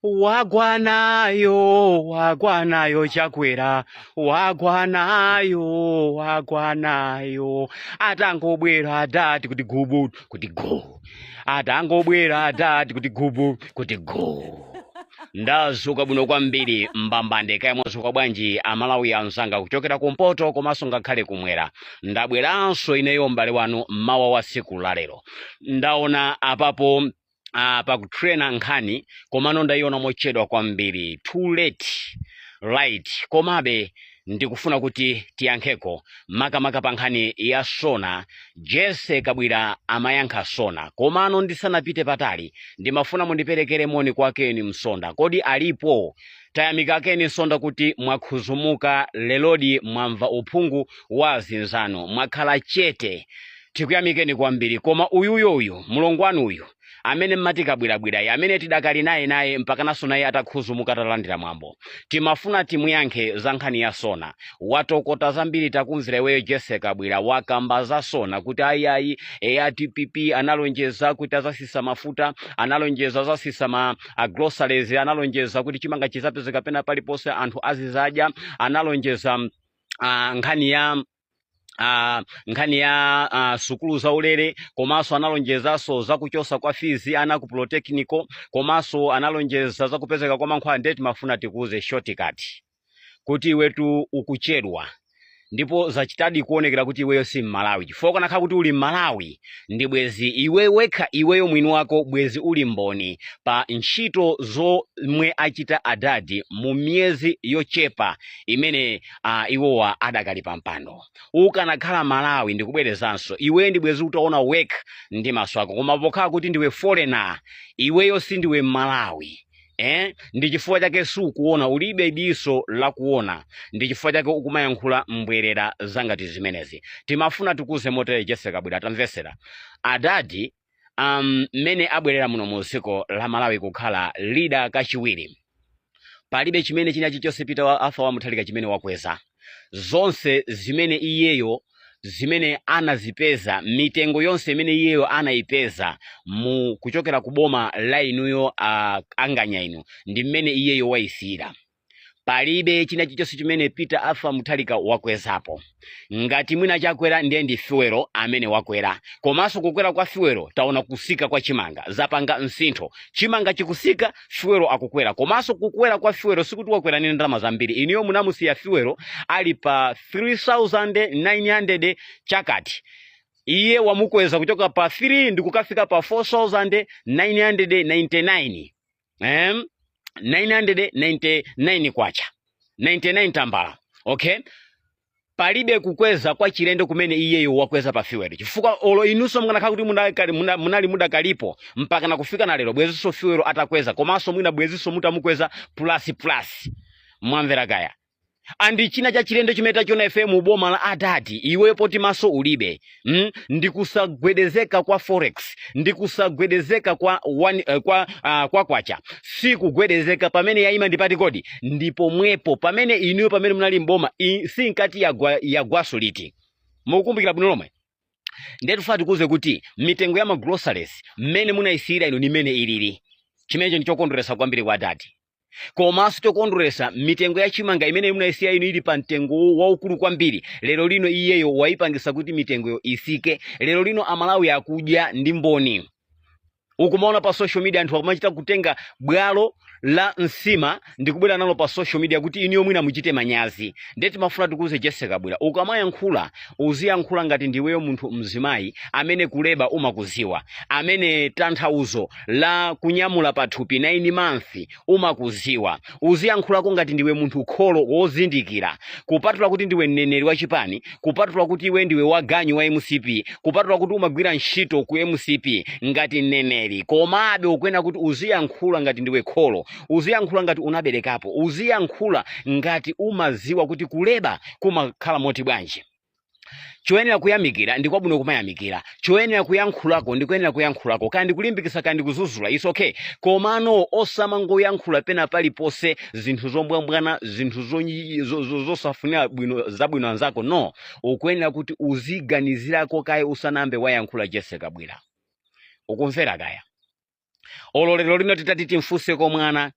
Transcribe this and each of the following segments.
Wagwanayo, wagwanayo Chakwera, wagwanayo, wagwanayo. Atangobwera adati kuti gubu kuti go, atangobwera adati kuti gubu kuti go. Ndazuka bwino kwambiri, mbambande. Kaya mwazuka bwanji Amalawi anzanga kuchokera kumpoto komanso ngakhale kumwera? Ndabweranso ineyo m'bale wanu mmawa wa tsiku lalero. Ndaona apapo pakutrenda nkhani, komano ndayiona mochedwa kwambiri, too late, right? Komabe ndikufuna kuti tiyankheko makamaka pa nkhani ya SONA. Jesse Kabwira amayankha SONA. Komano ndisanapite patali, ndimafuna mundiperekere moni kwa Ken Msonda. Kodi alipo? Tayamika Ken Msonda kuti mwakhuzumuka lelodi, mwamva uphungu wa zinzanu, mwakhala chete. Tikuyamikeni kwambiri. Koma uyuyo, uyu mulongo wanu uyu amene mmati Kabwirabwirayi, amene tidakali naye mpakananso naye atakhuzumuka, atalandira mwambo, timafuna timuyankhe za nkhani ya SONA. Watokota zambiri, takumvera iweyo Jesse Kabwira. Wakamba za SONA kuti ayiayi, eya, DPP analonjeza kuti azasisa mafuta, analonjeza azasisa ma groceries, analonjeza kuti chimanga chizapezeka pena paliponse, anthu azizadya, analonjeza nkhani ya sukulu zaulere, komanso analonjezanso zakuchosa kwa fees ana ku polytechnic, komanso analonjeza zakupezeka kwa mankhwala. Ndiye timafuna tikuuze shortcut kuti iwetu ukuchedwa, ndipo zachitadi kuonekera kuti iweyo si Mmalawi, chifukwa kanakhala kuti uli Mmalawi ndi bwezi iwe wekha, iweyo mwini wako, bwezi uli mboni pa ntchito zomwe achita adadi mu miyezi yochepa imene iwowa adakali pa mpando. Ukanakhala Malawi, ndikubwerezanso, iweyo ndi bwezi utaona wekha ndi maso ako. Koma pokhala kuti ndiwe foreigner, iweyo sindiwe Malawi, eh? Ndi chifukwa chake sukuona, ulibe diso lakuona, ndi chifukwa chake ukumayankhula mbwerera zangati zimenezi. Timafuna tikuze motere, Jesse Kabwira, tamvesera. Adadi mmene abwerera muno mu dziko la Malawi kukhala leader kachiwiri, palibe chimene china chilichonse Peter wa Arthur wa Mutharika chimene wakweza. Zonse zimene iyeyo zimene anazipeza, mitengo yonse imene iyeyo anayipeza mu kuchokera ku boma la inuyo anganya inu, ndi mmene iyeyo wayisiyira. Palibe china chilichonse chimene Peter Arthur Mutharika wakwezapo. Ngati mwina chakwera, ndiye ndi fuel amene wakwera. Komanso kukwera kwa fuel, taona kusika kwa chimanga, zapanga msintho. Chimanga chikusika, fuel akukwera. Komanso kukwera kwa fuel sikuti wakwera ndi ndalama zambiri. Inuyo munamusiya fuel ali pa 3900 chakati, iye wamukweza kuchoka pa 3 ndi kukafika pa 4999, 999 kwacha, 99 tambala, okay? Palibe kukweza kwa chilendo kumene iyeyo wakweza pa fuel, chifukwa olo inunso mukanakhala kuti munali mudakalipo mpaka na kufika na lero, bwezinso fuel atakweza, komanso mwina bwezinso mutamukweza plus plus. Mwamvera kaya? And china cha chilendo chimene tachiona ife mu boma la adadi, iwe poti maso ulibe, Ndikusagwedezeka kwa forex, ndikusagwedezeka kwa one, kwa kwacha. Sikugwedezeka. Pamene yayima ndi pati kodi? Ndipo mwepo pamene inuyo pamene munali mboma sinkati yagwa, yagwaso liti? Mukukumbukira bwino lomwe. Ndiye tifuna tikuuze kuti mitengo ya magroceries mmene munayisiyira inu ni mmene ilili. Chimenecho ndi chokondweretsa kwambiri kwa adadi. Komanso chokondweretsa, mitengo ya chimanga imene munayisiya inu ili pa mtengo waukulu kwambiri, lero lino iyeyo wayipangisa kuti mitengoyo isike. Lero lino Amalawi akudya ndi mboni. Ukumaona pa social media anthu akumachita kutenga bwalo la nsima ndikubwera nalo pa social media kuti inuyo mwina muchite manyazi. Ndiye timafuna tikuuze Jesse Kabwira, ukamayankhula uziyankhula ngati ndiweyo munthu mzimayi amene kuleba umakuziwa, amene tanthauzo la kunyamula pathupi 9 months umakuziwa. Uziyankhulako ngati ndiwe munthu kholo wozindikira. Kupatula kuti ndiwe mneneri wa chipani, kupatula kuti iwe ndiwe waganyu wa MCP, kupatula kuti umagwira ntchito ku MCP ngati mneneri, komabe ukuyenera kuti uziyankhula ngati ndiwe kholo, uziyankhula ngati unaberekapo, uziyankhula ngati umaziwa kuti kuleba kumakhala moti bwanji. Choyenera kuyamikira ndi kwabwino kumayamikira, choyenera kuyankhulako ndi kuyenera kuyankhulako, kaya ndikulimbikitsa, kaya ndikuzuzula, is okay. Komano osamangoyankhula pena paliponse zinthu zombwambwana, zinthu zosafunira bwino zabwino anzako, no. Ukuyenera kuti uziganizirako kaye usanambe wayankhula. Jesse Kabwira, ukumvera kaya? Olo lero lino titati timfunseko mwana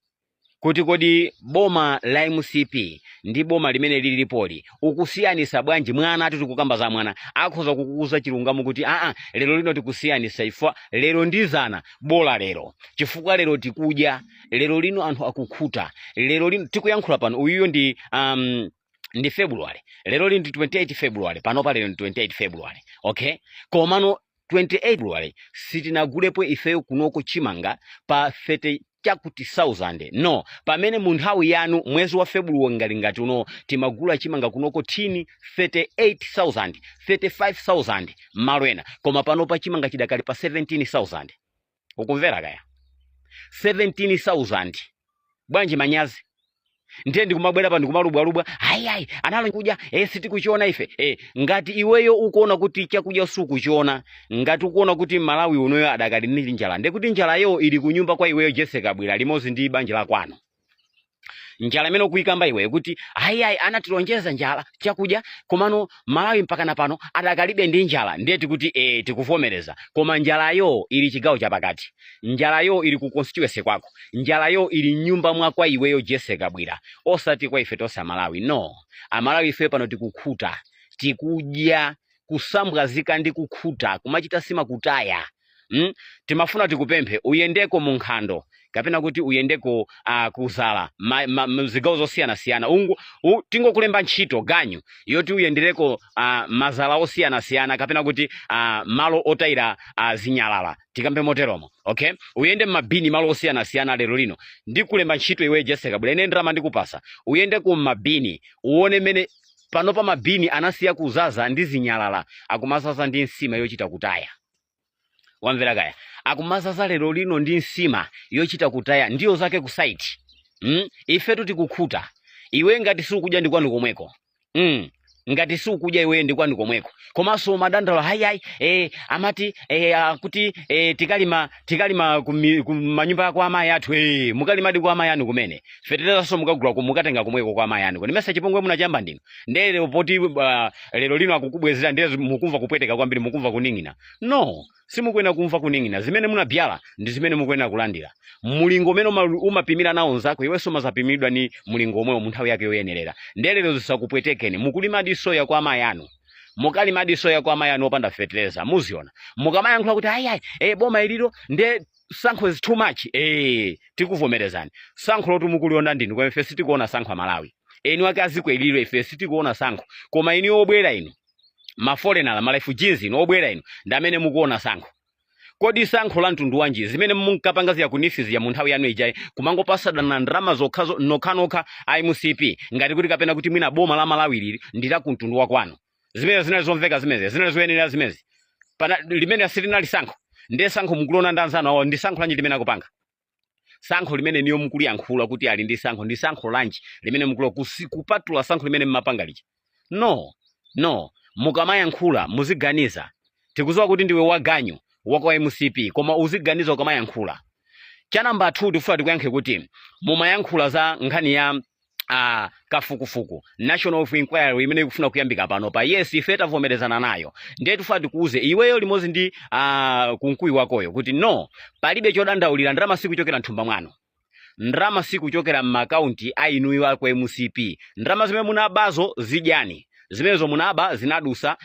Kuti kodi boma la MCP ndi boma limene lilipoli ukusiyanisa bwanji? Mwana ati tikukamba za mwana akhoza kukuuza chilungamo kuti aa, lero lino tikusiyanisa ifwa lero ndi zana bola lero, chifukwa lero tikudya, lero lino anthu akukhuta, lero lino tikuyankhula pano uyuyo ndi February, lero lino ndi 28 February, panopa lero ndi 28 February, okay? Komano 28 February sitinagulepo ifeyo kunoko chimanga pa 30 chakuti 1000, no. Pamene mu nthawi yanu mwezi wa February ngati ngati uno timagula chimanga kunoko thini 38,000, 35,000 malo ena, koma panopa chimanga chidakali pa 17,000. Ukumvera kaya? 17,000 bwanji? Manyazi. Ndiye ndikumabwera pa ndikumalubwalubwa, ayi ayi, analo kudya sitikuchiona ife. Ngati iweyo ukuona kuti chakudya sukuchiona, ngati ukuona kuti Malawi unoyo adakali ndi njala, ndiye kuti njalayo ili kunyumba kwa iweyo Jesse Kabwila limodzi ndi banja la kwanu. Njala imene ukuyikamba iweyo kuti ayi ayi, anatilonjeza njala chakudya, komano Malawi mpaka na pano adakalibe ndi njala, ndiye tikuti tikuvomereza, koma njalayo ili chigawo chapakati, njalayo ili ku constituency kwako, njalayo ili mnyumba mwa kwa iweyo Jesse Kabwila, osati kwa ife tonse Amalawi, no. Amalawi ife pano tikukhuta, tikudya, kusambwazika ndi kukhuta, kumachita sima kutaya. Timafuna tikupemphe uyendeko mu Nkhando kapena kuti uyendeko kuzala mzigawo zosiyanasiyana, tingokulemba ntchito ganyu yoti uyendereko mazala osiyanasiyana kapena kuti malo otayira zinyalala, tikambe moteromo, okay? Uyende mmabini malo osiyanasiyana lero lino, ndikulemba ntchito iwe Jesse Kabwila, ine ndalama ndikupasa, uyende ku mabini uone mene panopa mabini anasiya kuzaza ndi zinyalala, akumazaza ndi nsima yochita kutaya. Wamvera kaya? Akumazaza lero lino ndi nsima yochita kutaya, ndiyo zake ku site. Ifetu tikukhuta. Iwe ngati sukudya ndi kwanu komweko. Ngati sukudya iwe ndi kwanu komweko. Komanso madandaulo, hayi hayi, amati kuti tikalima ku manyumba kwa amayi athu, mukalimadi kwa amayi anu kumene. Feterezanso mukagula mukatenga komweko kwa amayi anu. Ndimesa chipongwe munachamba ndinu. Ndiye lero poti lero lino akukubwezera, ndiye mukumva kupweteka kwambiri, mukumva kuning'ina. No, simukuyenera kumva kuning'ina. Zimene munabyala ndi zimene mukuyenera kulandira. Mulingo umene umapimira nawo nzako, iwenso umazapimidwa ni mulingo omwewo mu nthawi yake yoyenerera. Ndiye lero zisakupwetekeni. Mukulimadi soya kwa amayi anu, mukalimadi soya kwa amayi anu opanda fetereza, muziona. Mukamayankhula kuti ayi ayi, boma ililo ndiye sankho is too much, tikuvomerezani. Sankho loti mukuliona ndinu, koma ife sitikuona sankho. Amalawi eni wake aziko ililo, ife sitikuona sankho, koma inu obwera inu, ma foreigner, ma refugees inu obwera inu, ndi amene mukuona sankho. Kodi sankho la mtundu wanji zimene munkapanga ziya ku NEEF ziya mu nthawi yanu ijayi, kumangopasadana ndalama zokhazo nokhanokha a MCP, ngati kuti kapena kuti mwina boma la Malawi lili ndi la kumtundu wa kwanu? Zimene zinali zomveka zimene zinali zoyenera zimene pana limene silinali sankho. Ndiye sankho mukuliona ndi anzanu awo, ndi sankho lanji limene akupanga? Sankho limene niyo mukuliyankhula kuti ali ndi sankho, ndi sankho lanji limene mukula kupatula sankho limene mmapanga lija? No, no, mukamayankhula muziganiza. Tikudziwa kuti ndiwe waganyu wako wa MCP, koma uziganiza ukamayankhula. Cha namba 2, tifuna tikuyankhe kuti mumayankhula za nkhani ya kafukufuku, National of Inquiry, imene ikufuna kuyambika pano pa. Yes, ife tavomerezana nayo. Ndiye tifuna tikuuze iweyo limodzi ndi Kunkuyu wakoyo kuti no, palibe chodandaulira. Ndalama sikuchokera mthumba mwanu, ndalama sikuchokera m'makaunti a inuyo ako MCP. Ndalama zimene munabazo zidyani, zimenezo munaba zinadusa,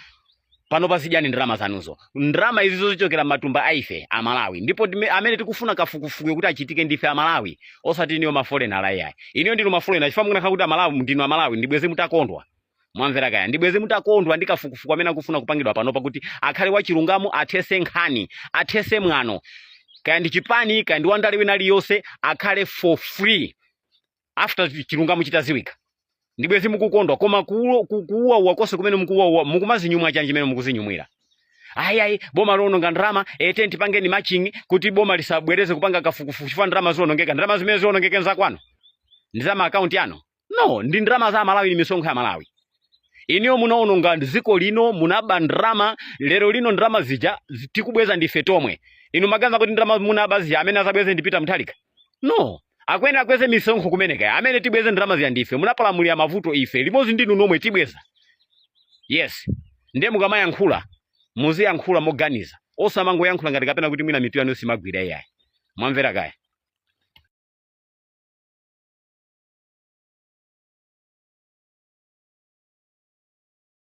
pano pazidyani ndalama zanuzo. Ndalama izizo zichokera m'matumba a ife Amalawi, ndipo amene tikufuna kafukufuku kuti achitike ndife Amalawi, osati iniyo ma foreigner ayi. Iniyo ndinu ma foreigner chifukwa mukanakhala kuti Amalawi ndinu Amalawi, ndibweze mutakondwa. Mwamvera kaya? Ndibweze mutakondwa ndi kafukufuku amene akufuna kupangidwa panopa kuti akhale wachilungamo, athese nkhani, athese mwano, kaya ndi chipani, kaya ndi wandale wina aliyonse, akhale for free after chilungamo chitaziwika. Ndibwezi mukukondwa, koma kuuwauwa konse kumene mukuuwauwa, mukumazinyumwa chanji imene mukuzinyumwira? Ayi ayi, boma lowononga ndalama, ete tipangeni matching kuti boma lisabwereze kupanga kafukufuku chifukwa ndalama ziwonongeka. Ndalama zimene ziwonongeke nzakwanu? Ndi za maakaunti anu? No, ndi ndalama za Amalawi, ni misonkho ya Malawi. Iniyo munaononga dziko lino, munaba ndalama. Lero lino ndalama zija tikubweza ndife tomwe. Inu maganiza kuti ndalama munaba zija amene azabweze ndi Peter Mutharika? No, akwene akweze misonkho kumeneka, amene tibweze ndalama zija ndife. Munapalamulira mavuto ife limodzi ndinu nomwe tibweza. Yes, ndiye mukamayankhula muziyankhula moganiza, osamangoyankhula ngati kapena kuti mwina mitu yanu simagwira iyayi. Mwamvera kaya?